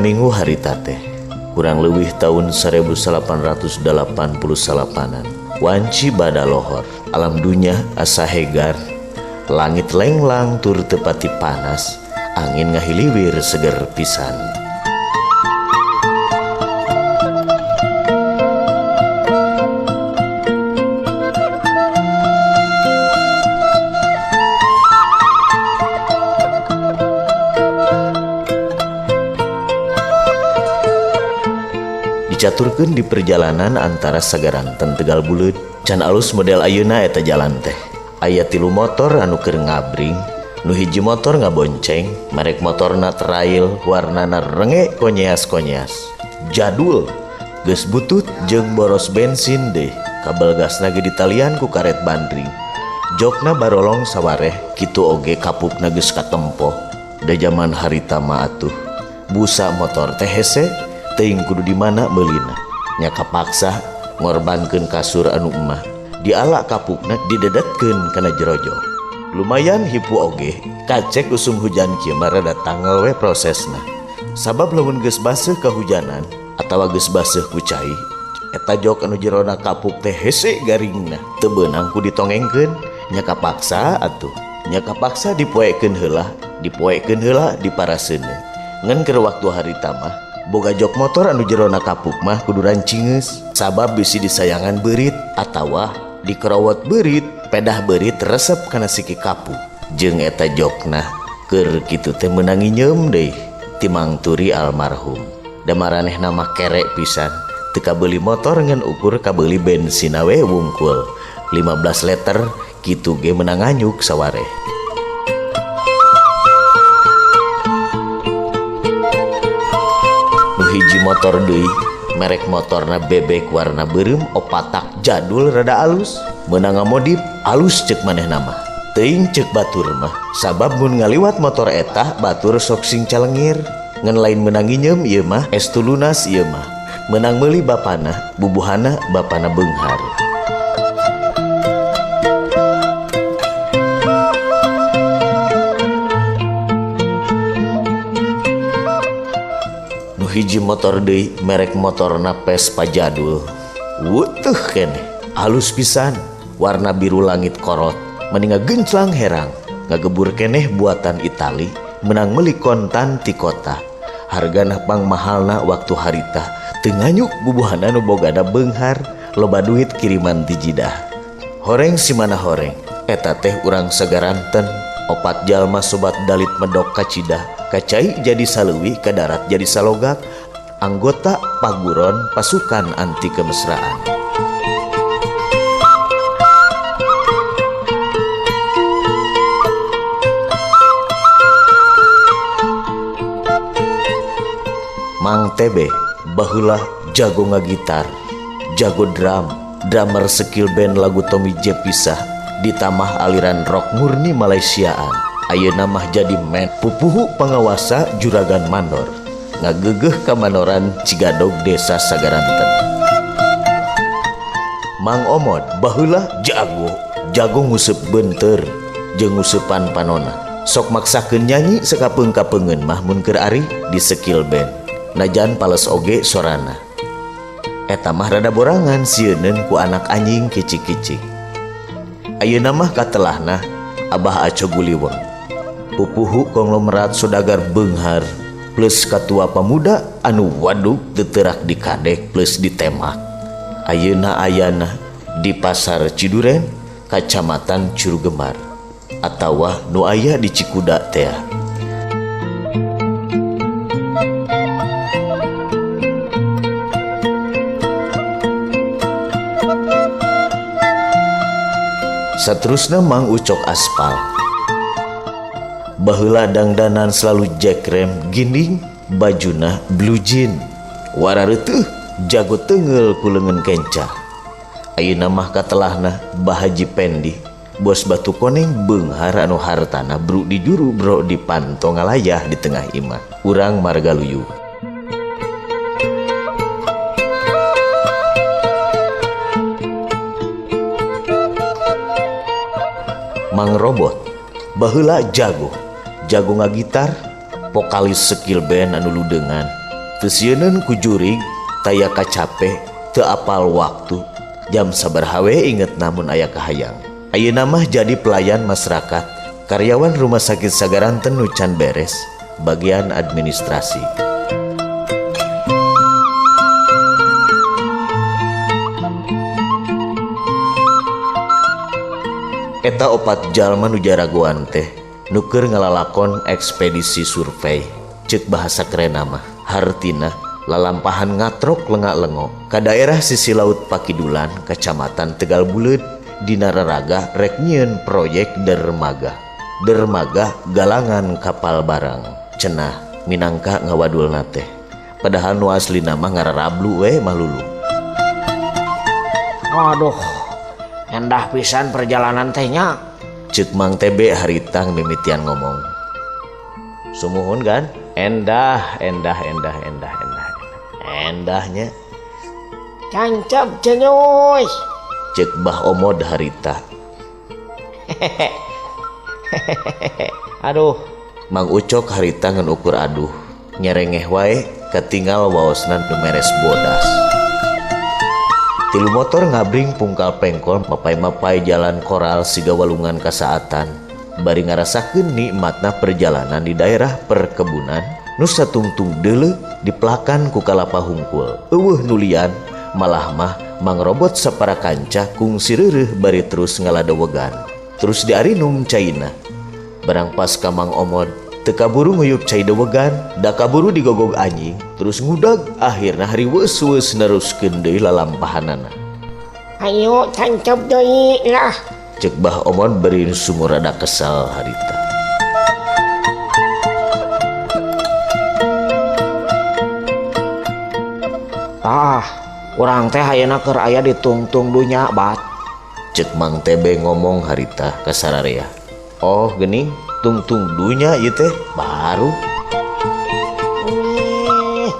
Minggu harita teh kurang leuwih tahun 1889-an. Wanci bada lohor, alam dunya asa hegar, langit lenglang tur teu pati panas, angin ngahiliwir seger pisan. Dicaturkeun di perjalanan antara Sagaranten Tegal Buleud, can alus model ayeuna eta jalan teh. Aya 3 motor anu keur ngabring, nu hiji motor ngabonceng, merek motorna trail, warnana renge konyeas-konyeas. Jadul, geus butut jeung boros bensin deh, kabel gasna ge ditalian ku karet bandring. Jokna barolong sawareh, kitu oge kapukna geus katempo. Da jaman harita mah atuh. Busa motor teh hese, teuing kudu di mana meulina. Nya kapaksa ngorbankeun kasur anu emah, diala kapukna didedetkeun kana jero jok. Lumayan hipu oge, kacek usum hujan kieu mah rada tangel we prosesna. Sabab lamun geus baseuh kahujanan atawa geus baseuh ku cai, eta jok anu jerona kapuk teh hese garingna, teu beunang ku ditongengkeun, nya kapaksa atuh. Nya kapaksa dipoekeun heula, dipoekeun heula diparaseuneu. Ngan keur waktu harita mah boga jok motor anu jerona kapuk mah kudu rancingeus, sabab bisi disayangan beurit atawa dikerowot beurit, pedah beurit resep kana siki kapuk. Jeung eta jokna keur kitu teh meunang nginyeum deui ti Mang Turi almarhum. Da maranehna mah kerek pisan, teu kabeuli motor ngan ukur kabeuli bensin we wungkul 15 liter kitu ge meunang nganyuk sawareh. Hiji motor deui, merek motorna bebek warna beureum opatak jadul rada alus, meunang ngamodif alus ceuk manehna mah. Teuing ceuk batur mah, sabab mun ngaliwat motor eta batur sok sing calengir. Ngan lain meunang nginyeum ieu mah, estu lunas ieu mah. Meunang meuli bapana, bubuhana bapana beunghar. Hiji motor deui, merek motorna Vespa jadul. Wutuh keneh, halus pisan, warna biru langit korot, meni ngagenclang herang, ngagebur keneh buatan Itali, menang meuli kontan ti kota. Hargana pang mahalna waktu harita, teu nganyuk bubuhana nu bogana beunghar, loba duit kiriman ti Jidah. Horeng si mana horeng, eta teh urang Sagaranten, 4 jalma sobat dalit medok kacidah, kacai jadi saleuwi, ka darat jadi salogak, anggota paguron pasukan anti kemesraan. Mang Tebe baheula jago ngagitar, jago drum, drummer skill band lagu Tommy J pisah, ditambah aliran rock murni Malaysiaan. Ayeuna mah jadi man pupuhu pangawasa juragan mandor, ngagegeh kamanoran Cigadog desa Sagaranten. Mang Omod baheula jago, jago nguseup beunteur jeung nguseupan panona. Sok maksakeun nyanyi sekapeung-kapeungeun mah mun keur ari di skill band. Najan pales oge sorana. Eta mah rada borangan sieuneun ku anak anjing kicik-kicik. Ayeuna mah katelahna Abah Aco Guliweng. Pupuhu konglomerat sodagar beunghar plus katua pamuda anu waduk teu teurak dikadek plus ditemak. Ayeuna ayana di Pasar Ciduren, Kacamatan Curugemar atawa nu aya di Cikuda tea. Saterusna Mang Ucok Aspal. Baheula dangdanan selalu jack rem ginding, bajuna blue jean. Warareutuh jago teunggeul ku leungeun kenca. Ayeuna mah katelahna Bah Haji Pendi, bos batu koneng beunghar anu hartana bru di juru bro di panto ngalayah di tengah imah. Urang Margaluyu. Mang Robot baheula jago, jago ngagitar, vokalis skill band anu ludeungan. Teu sieuneun ku jurig, taya kacape, teu apal waktu. Jam sabaraha we inget namun aya kahayang. Ayeuna mah jadi pelayan masyarakat, karyawan rumah sakit Sagaranten nu can beres, bagian administrasi. Eta opat jalma nu jaragoan teh nu keur ngalalakon ekspedisi survei, ceuk bahasa kerenna mah. Hartina lalampahan ngatrok lenga-lengo ka daerah sisi laut Pakidulan, Kacamatan Tegal Buleud, dina raraga rek nyieun proyek dermaga. Dermaga galangan kapal barang cenah minangka ngawadulna teh. Padahal nu aslina mah ngararablu we malulu. Aduh, endah pisan perjalanan teh nya. Ceuk Mang Tebe harita mimitian ngomong. Sumuhun kan? Endah, endah, endah, endah, endah, endah. Endahnya. Cancep cenyuy. Ceuk Bah Omod harita. Aduh. Mang Ucok harita ngan ukur aduh. Nyerengeh wae katingal waosna nu meres bodas. Tilu motor ngabring pungkal pengkol mapai-mapai jalan koral siga walungan kasaatan. Bari ngarasakeun nikmatna perjalanan di daerah perkebunan nu satungtung deuleu dipelakan ku kalapa hungkul. Eueuh nulian malah mah mangrobot sapara kanca kungsi reureuh bari terus ngaladewegan. Terus diarinum caina. Barang pas ka Mang Omod teu kaburu nguyup cai dewegan, da kaburu digogog anjing, terus ngudag akhirna hariweus-weus neruskeun deui lalampahanana. Ayo tancap deui lah. Ceuk Bah Omod beri sumur rada kesal harita. Tah, urang teh ayeuna keur aya di tungtung dunya bat. Ceuk Mang Tebe ngomong harita ka sararea. Oh geuning tungtung dunya ieu teh baru.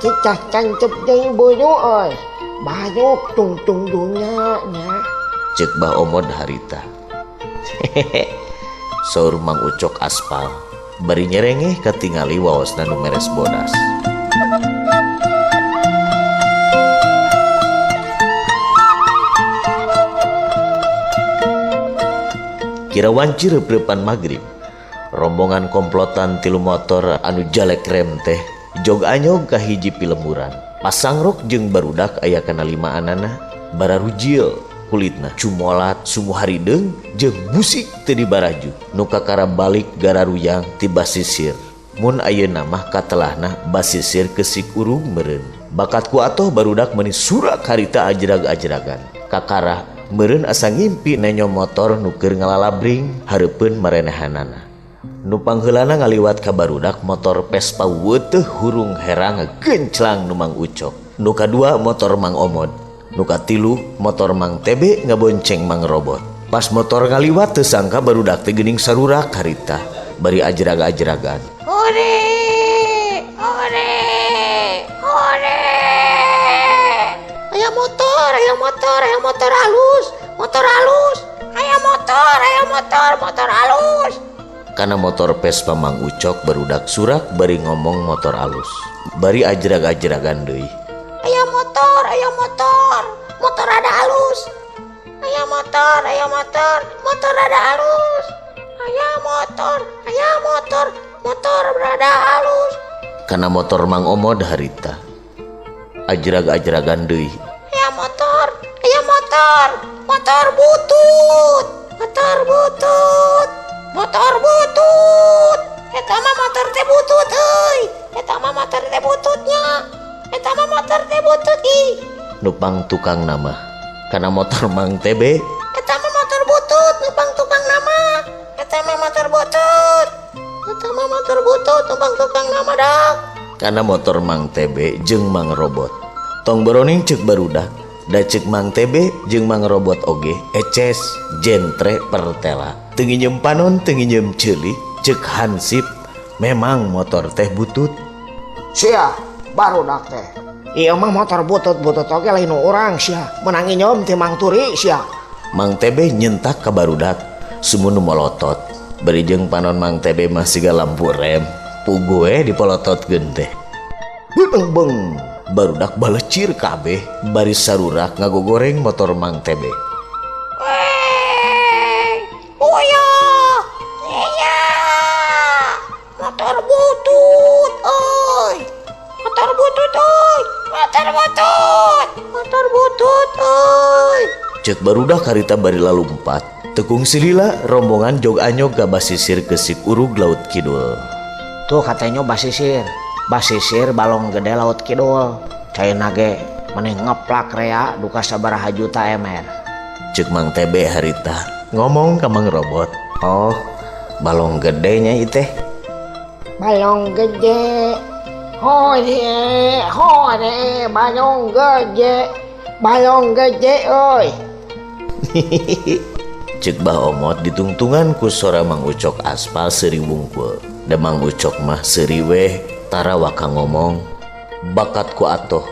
Cicah cancep deui boyo euy. Banyak tungtung dunya nya. Ceuk Bah Omod harita. Saur Mang Ucok aspal bari nyerengeh katingali waosna nu meres bodas. Kira wanci reup-reupan magrib, rombongan komplotan tilu motor anu jalek rem teh jog anyog ka hiji pilemburan. Pasangrok jeung barudak aya kana limaanana, bararujil kulitna cumolat sumuh harideung jeung busik teu dibaraju. Nu kakara balik gararuyang ti basisir. Mun ayeuna mah katelahna basisir kesik urung meureun. Bakat ku atoh barudak meuni surak harita ajrag-ajragan. Kakara meureun asa ngimpi nenyo motor nu keur ngalalabring hareupeun marenehanana. Nu pangheulana ngaliwat ka barudak motor Vespa weuteuh hurung herang genclang nu Mang Ucok. Nu kadua motor Mang Omod, nu katilu motor Mang Tebe ngabonceng Mang Robot. Pas motor ngaliwat teu sangka barudak teh geuning sarurak harita bari ajrag-ajragan. Hore! Hore! Hore! Aya motor, aya motor, aya motor halus, motor halus. Aya motor, aya motor, motor halus. Kana motor Vespa Mang Ucok barudak surak bari ngomong motor halus. Bari ajrag-ajragan deui. Aya motor, aya motor, motor ada halus. Aya motor, aya motor, motor ada halus. Aya motor, aya motor, motor berada halus. Kana motor Mang Omod harita. Ajrag-ajragan deui. Aya motor, aya motor, motor butut, motor butut, motor butut. Eta mah motor teh butut euy. Eta mah motor teh bututnya. Eta mah motor teh butut ih. Nupang tukang nama. Kana motor Mang Tebe. Eta mah motor butut, nupang tukang nama. Eta mah motor butut. Eta mah motor butut, nupang tukang nama dak. Kana motor Mang Tebe jeung Mang Robot. Tong boroning ceuk barudak, da ceuk Mang Tebe jeung Mang Robot oge eces jentre pertela. Teu nginjem panon, teu nginjem ceuli, ceuk hansip memang motor teh butut. Sia, barudak teh. Ieu mah motor butut-butut oge lain nu urang sia. Meunang nginjem ti Mang Turi sia. Mang Tebe nyentak ka barudak, sumun nu molotot. Bari jeung panon Mang Tebe mah siga lampu rem. Puguh we dipolototkeun teh. Beng beng barudak balecir kabeh bari sarurak ngagogoreng motor Mang Tebe. Uyah, iya, motor butut, oi, motor butut, oi, motor butut, motor butut, oi. Cek barudak harita bari lalumpat, tekung silila rombongan jog anyog ka basisir kesik urug laut kidul. Tuh katanya basisir, basisir balong gede laut kidul. Caina ge maneh ngeplak rea duka sabaraha juta MR. Cek Mang Tebe harita ngomong ka Mang Robot. Oh, balong gedenya iteh. Balong gede. Hore, hore, balong gede. Balong gede euy. Cek Bah Omot ditungtungan ku sora Mang Ucok aspal seuri wungkul. Da Mang Ucok mah seuri weh tara waka ngomong. Bakat ku atoh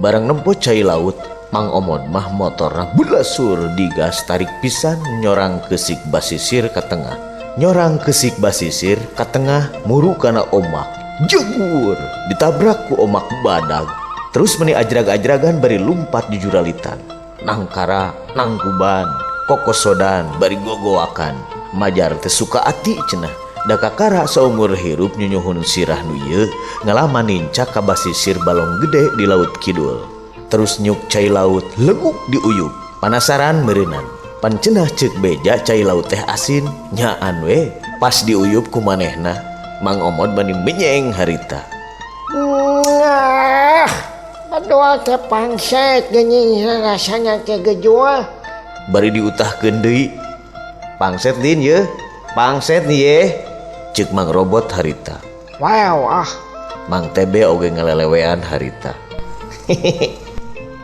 barang nempo cai laut. Mang Omot mah motorna belasur digas tarik pisan nyorang kesik basisir ka tengah. Nyorang kesik basisir ka tengah muru kana omak. Jegur ditabrak ku omak badag. Terus meni ajrag-ajragan bari lumpat di juralitan. Nangkara, nangkuban, kokosodan bari gogoakan. Majar teh suka ati cenah. Da kakara saumur hirup nyunyuhun sirah nu ieu ngalaman nincak ka basisir balong gede di laut kidul. Terus nyuk cai laut leguk diuyup. Panasaran meureunan. Pancenah ceuk beja cai laut teh asin nyaan we pas diuyup ku manehna. Mang Omot bani menyeng harita. Nah, aduh teh pangset geuning rasanya teh gejual. Bari diutahkeun deui. Pangset din ye, pangset nih ye. Ceuk Mang Robot harita. Wow ah. Mang Tebe oge ngalelewean harita.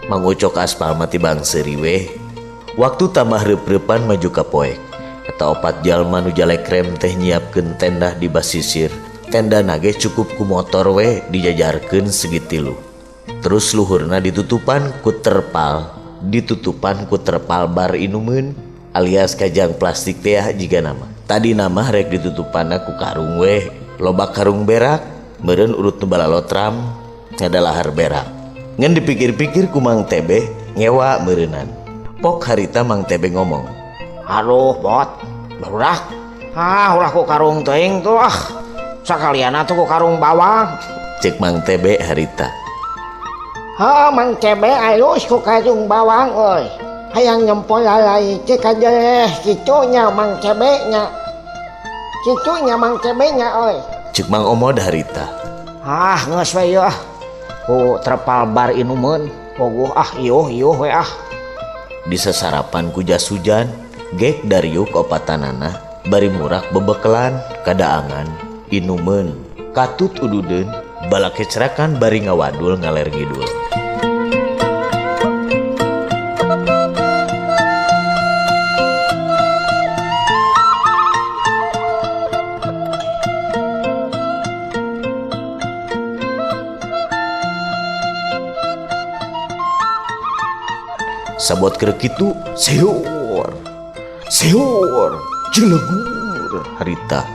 Mang Ucok aspal mati bang seuri weh. Waktu tambah reup-reupan maju ka poek. Eta opat jalma nu jalek rem teh nyiapkeun tenda di basisir. Tenda nage cukup ku motor weh dijajarkeun segitilu. Terus luhurna ditutupan ku terpal, ditutupan ku terpal bar inumeun alias kajang plastik teh jiga nama. Tadi nama rek ditutupanna ku karung weh, loba karung berak, meureun urut nu balalotram ngadalahar berak. Ngan dipikir-pikir ku Mang Tebe ngewa meureunan. Pok harita Mang Tebe ngomong, aduh bot, barudak. Ah, ulah ku karung teuing tuh ah. Sakalian atuh ku karung bawang. Cek Mang Tebe harita. Ha, Mang Tebe alus ku karung bawang euy. Hayang nyempol lalai teh kajeleh kitu nya Mang Tebe nya. Kitu nya Mang Tebe nya euy. Cek Mang Omod harita. Ah, geus we ieu ah. Ku terpal bar inumeun, pogoh ah iuh iuh we ah. Disesarapan ku jas hujan, gek dariuk opatanana, bari murak bebekelan kadaangan, inumeun, katut ududeun, balakecrakan bari ngawadul ngaler ngidul. Sabot keur kitu seur seur jelegur harita.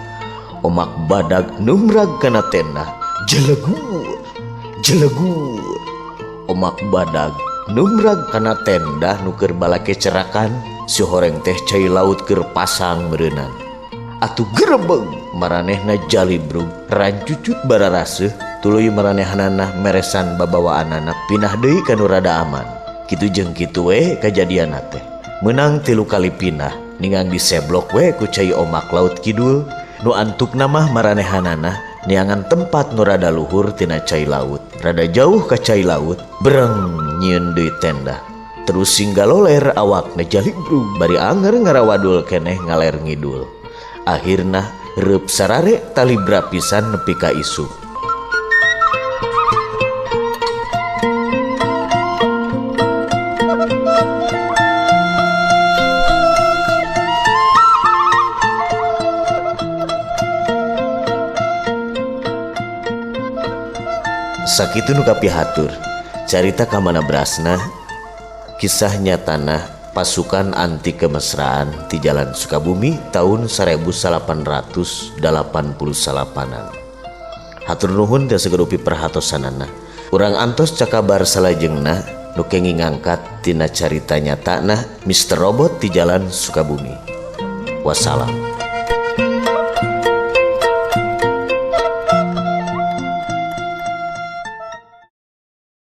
Omak badag numrag kana tenda jelegur jelegur. Omak badag numrag kana tenda nu keur balakecerakan si horeng teh cai laut keur pasang meureunan. Atuh gerebeg maranehna jalibrug rancucut bararaseuh tuluy maranehanana meresan babawaanana pindah deui ka nu rada aman. Kitu jeung kitu we kajadianna teh. Meunang 3 kali pindah ningang diseblok we ku cai omak laut kidul nu antukna mah maranehanana neangan tempat nu rada luhur tina cai laut. Rada jauh ka cai laut breng nyieun deui tenda. Terus singgaloler awakna jalibrug bari anger ngarawadul keneh ngaler ngidul. Akhirna reup sarare talibra pisan nepi ka isuk. Sakitu nu kapihatur carita kamana brasna kisah nyatana pasukan anti kemesraan di Jalan Sukabumi tahun 1889-an. Hatur nuhun jasa gerupi perhatosanana. Urang antos cakabar salajengna nu kenging ngangkat tina carita nyatana Mr. Robot di Jalan Sukabumi. Wassalam.